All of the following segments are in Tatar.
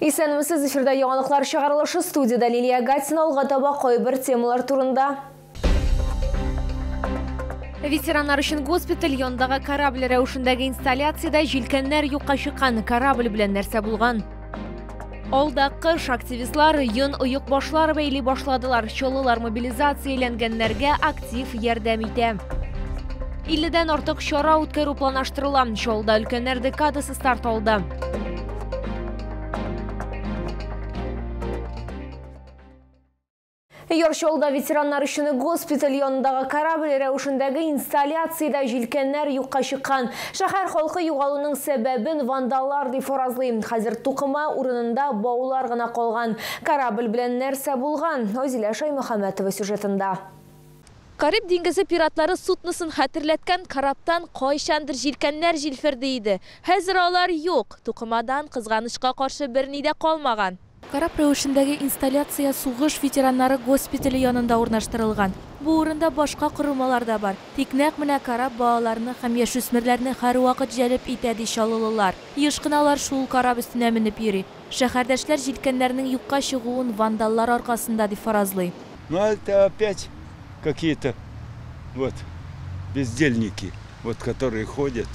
Исәнмесез, эфирда яңалыклар чыгарылышы, студияда Лилия Гатина. Алга таба кайбер темалар турында. Ветераннар өчен госпиталь янындагы корабль рәвешендәге инсталляциядә җилкәннәр юкка чыккан. Корабль белән нәрсә булган? Алда кыш, активистлар йон оекбашлар бәйли башладылар. Чаллылар мобилизацияләнгәннәргә актив ярдәм итә. 50дән артык чара үткәрү планлаштырыла. Чаллыда өлкәннәр декадасы старт алды. Яр Чаллыда ветераннар өчен госпиталь янындагы корабль рәвешендәге инсталляциядә җилкәннәр юкка чыккан. Шәһәр халкы югалуның сәбәбен вандаллар дип фаразлый. Хәзер тукыма урынында баулар гына калган. Корабль белән нәрсә булган? Азилә Шаймөхәммәтова сюжетында. Кариб диңгезе пиратлары судносын хәтерләткән корабтан кайчандыр җилкәннәр җилферди иде. Хәзер алар юк. Тукымадан кызганычка каршы берни дә калмаган. Кораб рәвешендәге инсталляция сугыш ветераннары госпитале янында урнаштырылган. Бу урында башка корылмалар да бар. Тик нәкъ менә кораб балаларны һәм яшүсмерләрне һәрвакыт җәлеп итә, ди чаллылылар. Еш кына алар шул кораб өстенә менеп йөри. Шәһәрдәшләр җилкәннәрнең юкка чыгуын вандаллар аркасында дип фаразлый. Ну, это опять какие-то вот бездельники, вот которые ходят,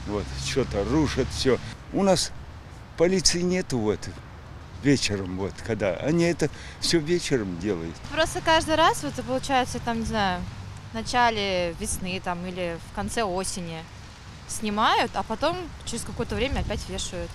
вот что-то рушат, все. У нас полиции нету вот вечером, вот когда они это все вечером делают. Просто каждый раз вот получается там, не знаю, в начале весны там или в конце осени снимают, а потом через какое-то время опять вешают.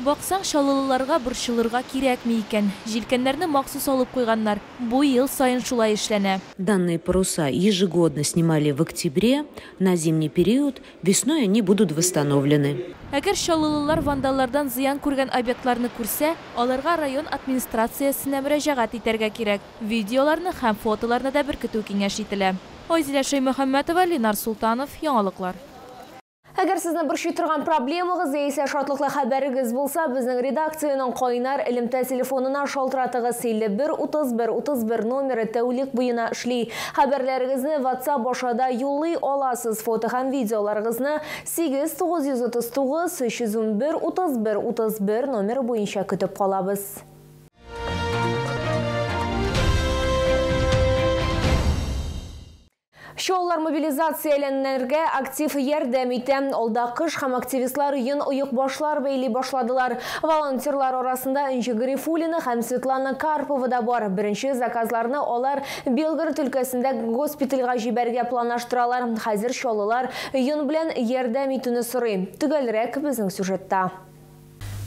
Баксаң, чаллылыларга борчылырга кирәкми икән. Җилкәннәрне махсус алып куйганнар. Бу ел саен шулай эшләнә. Данные паруса ежегодно снимали в октябре на зимний период. Весной они будут восстановлены. Әгәр чаллылылар вандаллардан зыян күргән объектларны күрсә, аларга район администрациясенә мөрәҗәгать итәргә кирәк. Видеоларны һәм фотоларны да беркетү киңәш ителә. Айзилә Шәймөхәммәтова, Ленар Султанов, Яңалыклар. Әгәр сезне борчый торган проблемагыз яисә шатлыклы хәбәрегез булса, безнең редакциянең кайнар элемтә телефонына шалтыратыгыз. 51 31 31 номеры тәүлек буена эшли. Хәбәрләрегезне WhatsApp аша да юллый аласыз. Фото һәм видеоларыгызны 8 939 311 31 31 номеры буенча көтеп калабыз. Чаллылар мобилизацияләнгәннәргә актив ярдәм итә. Алда кыш һәм активистлар йон оекбашлар бәйли башладылар. Волонтерлар арасында Энҗе Гарифуллина һәм Светлана Карпова да бар. Беренче заказларны алар Белгород өлкәсендә госпитальгә җибәрергә планлаштыралар. Хәзер чаллылар йон белән ярдәм итүне сорый. Төгәлрәк безнең сюжетта.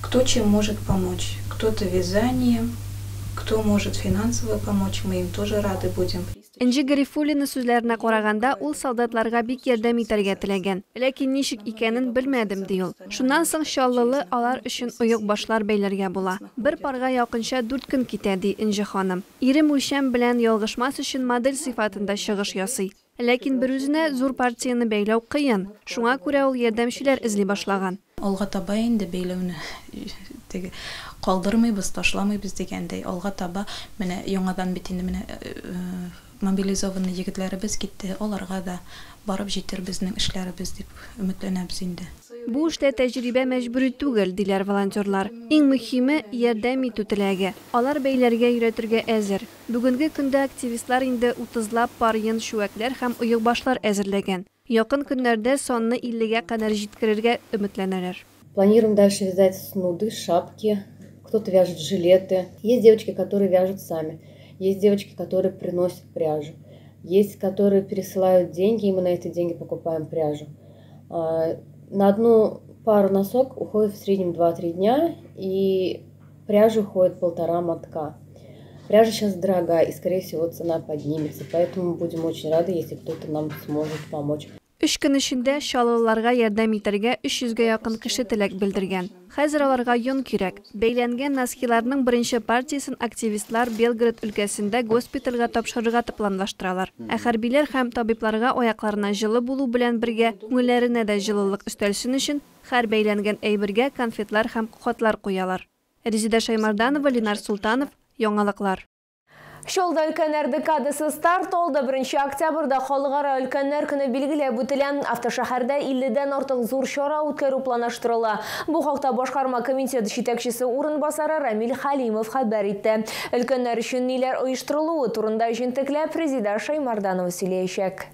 Кто чем может помочь? Кто-то вязанием, кто может финансово помочь, мы им тоже рады будем. Энҗе Гарифуллина сүзләренә караганда, ул солдатларга бик ярдәм итәргә теләгән. Ләкин ничек икәнен белмәдем, ди ул. Шуннан соң чаллылы алар өчен оекбашлар бәйләргә була. Бер парга якынча 4 көн китә, ди Энҗе ханым. Ирем үлчәм белән ялгышмас өчен модель сыйфатында чыгыш ясый. Ләкин бер үзенә зур партияне бәйләү кыен. Шуңа күрә ул ярдәмчеләр эзли башлаган. Алга таба инде бәйләүне теге калдырмыйбыз, ташламыйбыз дигәндәй, алга таба менә яңадан бит инде менә мобилизованный егетләребез китте, аларга да барып җитер безнең эшләребез дип өметләнәбез инде. Бу эштә тәҗрибә мәҗбүри түгел, диләр волонтерлар. Иң мөһиме ярдәм итү теләге. Алар бәйләргә өйрәтергә әзер. Бүгенге көндә активистлар инде 30лап пар йон чүәкләр һәм оекбашлар әзерләгән. Якын көннәрдә санны 50гә кадәр җиткерергә өметләнәләр. Планируем дальше вязать снуды, шапки. Кто-то вяжет жилеты. Есть девочки, которые вяжут сами. Есть девочки, которые приносят пряжу. Есть, которые пересылают деньги, и мы на эти деньги покупаем пряжу. На одну пару носок уходит в среднем 2-3 дня, и пряжа уходит 1,5 мотка. Пряжа сейчас дорогая, и, скорее всего, цена поднимется, поэтому будем очень рады, если кто-то нам сможет помочь. Өч көн эчендә чаллыларга ярдәм итәргә 300гә якын кеше теләк белдергән. Хәзер аларга йон кирәк. Бәйләнгән носкиларның беренче партиясен активистлар Белгород өлкәсендә госпитальгә тапшырырга планлаштыралар. Ә хәрбиләр һәм табибларга аякларына җылы булу белән бергә күңелләренә дә җылылык өстәлсен өчен һәр бәйләнгән әйбергә конфетлар һәм хатлар куялар. Резеда Шаймарданова, Ленар Султанов, Яңалыклар. Чаллыда өлкәннәр декадасы старт алды. 1 октябрьдә халыкара өлкәннәр көне билгеләп үтелә. Автошәһәрдә 50-дән артык зур чара үткәрү планлаштырыла. Бу хакта башкарма комитет җитәкчесе урынбасары Рамил Хәлимов хәбәр итте. Өлкәннәр өчен ниләр оештырылуы турында җентекләп Резеда Шаймарданова сөйләячәк.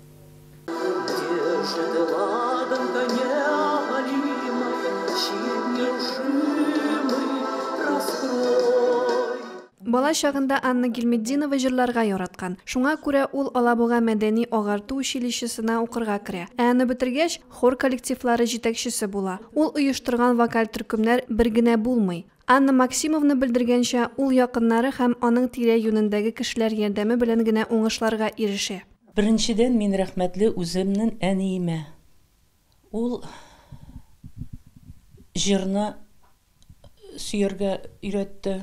Бала чагында Анна Гильметдинова җырларга яраткан. Шуңа күрә ул Алабуга мәдәни агарту училищесына укырга керә. Ә аны бетергәч, хор коллективлары җитәкчесе була. Ул оештырган вокаль төркемнәр бер генә булмый. Анна Максимовна белдергәнчә, ул якыннары һәм аның тирә-юнендәге кешеләр ярдәме белән генә уңышларга ирешә. Беренчедән, мин рәхмәтле үземнең әниемә. Ул җырны сөяргә өйрәтте.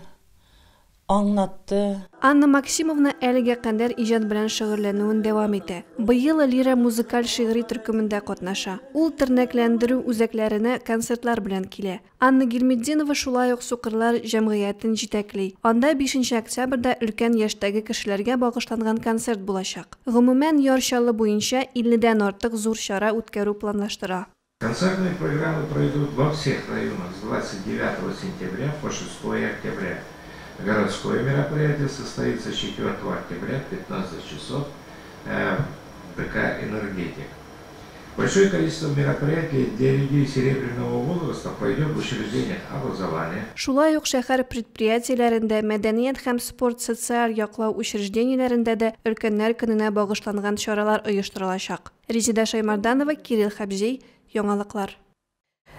Аңлатты. Анна Максимовна әлегә кадәр иҗат белән шөгыльләнүен дәвам итә. Быел Лира музыкаль шигъри төркемендә катнаша. Ул тернәкләндерү үзәкләренә концертлар белән килә. Анна Гильметдинова шулай ук сукырлар җәмгыятен җитәкли. Анда 5 октябрьдә өлкән яшьтәге кешеләргә багышланган концерт булачак. Гомумән, Яр Чаллы буенча 50-дән артык зур чара үткәрү планлаштыра. Концертные программы пройдут во всех районах с 29 сентября по 6 октября. Городское мероприятие состоится 4 октября в 15 часов в ДК «Энергетик». Большое количество мероприятий для людей серебряного возраста пройдет в учреждениях образования. Шулай ук шәһәр предприятиеләрендә, мәдәният һәм спорт социаль яклау учреждениеләрендә дә өлкәннәр көненә багышланган чаралар оештырылачак. Резеда Шаймарданова, Кирилл Хабзей, Яңалыклар.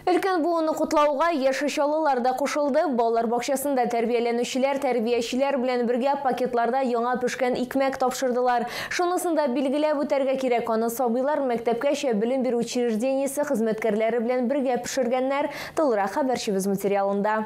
Өлкән буынны котлауга яшь чаллылар да кушылды. Балалар бакчасында тәрбияләнүчеләр тәрбиячеләр белән бергә пакетларда яңа пешкән икмәк тапшырдылар. Шунысын да билгеләп үтәргә кирәк, аны сабыйлар мәктәпкәчә белем бирү учреждениесе хезмәткәрләре белән бергә пешергәннәр. Тулырак хәбәрчебез материалында.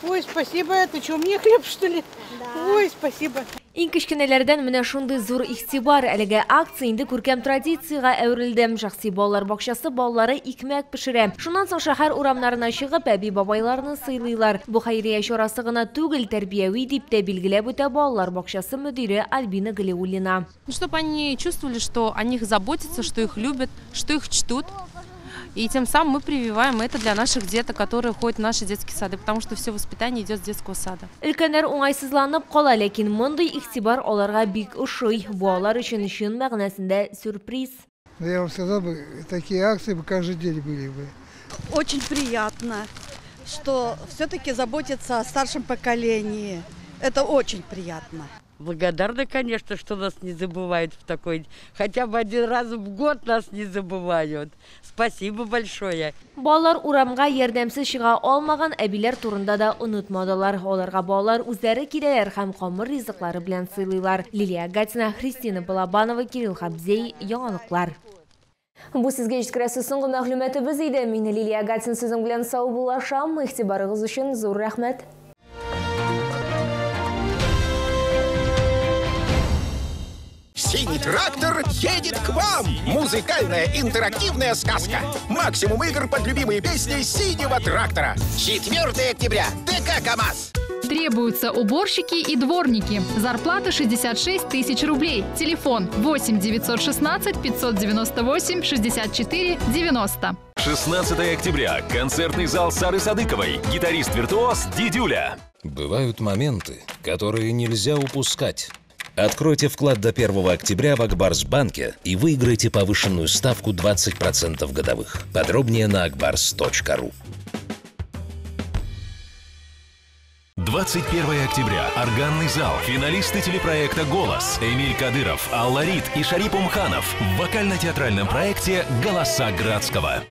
Ой, спасибо, это что, мне хлеб, что ли? Да. Ой, спасибо. Иң кечкенәләрдән менә шундый зур игътибар. Әлеге акция инде күркәм традициягә әверелде. Шәхси балалар бакчасы балалары икмәк пешерә. Шуннан соң шәһәр урамнарына чыгып, әби-бабайларны сыйлыйлар. Бу хәйрия чарасы гына түгел, тәрбияви дип тә билгеләп үтә балалар бакчасы мөдире Альбина Галиуллина. Чтобы они чувствовали, что о них заботятся, что их любят, что их чтут. И тем самым мы прививаем это для наших деток, которые ходят в наши детские сады, потому что все воспитание идет с детского сада. Өлкәннәр уңайсызланып кала, ләкин мондый игътибар аларга бик ошый. Бу алар өчен чын мәгънәсендә сюрприз. Я вам сказал бы, такие акции бы каждый день были бы. Очень приятно, что все-таки заботятся о старшем поколении. Это очень приятно. Благодарна, конечно, что нас не забывают в такой, хотя бы один раз в год нас не забывают. Спасибо большое. Балалар урамга ярдәмсез чыга алмаган әбиләр турында да онытмадылар. Аларга балалар үзләре киләләр һәм камыр ризыклары белән сыйлыйлар. Лилия Гатина, Христина Балабанова, Кирилл Хабзей, Яңалыклар. Бу сезгә җиткерәсе соңгы мәгълүматыбыз иде. Мин Лилия Гатина сезнең белән саубуллашам. Игътибарыгыз өчен зур рәхмәт. Синий трактор едет к вам! Музыкальная интерактивная сказка. Максимум игр под любимые песни синего трактора. 4 октября. ДК КамАЗ. Требуются уборщики и дворники. Зарплата 66 тысяч рублей. Телефон 8 916 598 64 90. 16 октября. Концертный зал Сары Садыковой. Гитарист-виртуоз Дидюля. Бывают моменты, которые нельзя упускать. Откройте вклад до 1 октября в Акбарс-банке и выиграйте повышенную ставку 20% годовых. Подробнее на akbars.ru. 21 октября. Органный зал. Финалисты телепроекта «Голос». Эмиль Кадыров, Алла Рид и Шарип Умханов в вокально-театральном проекте «Голоса Градского».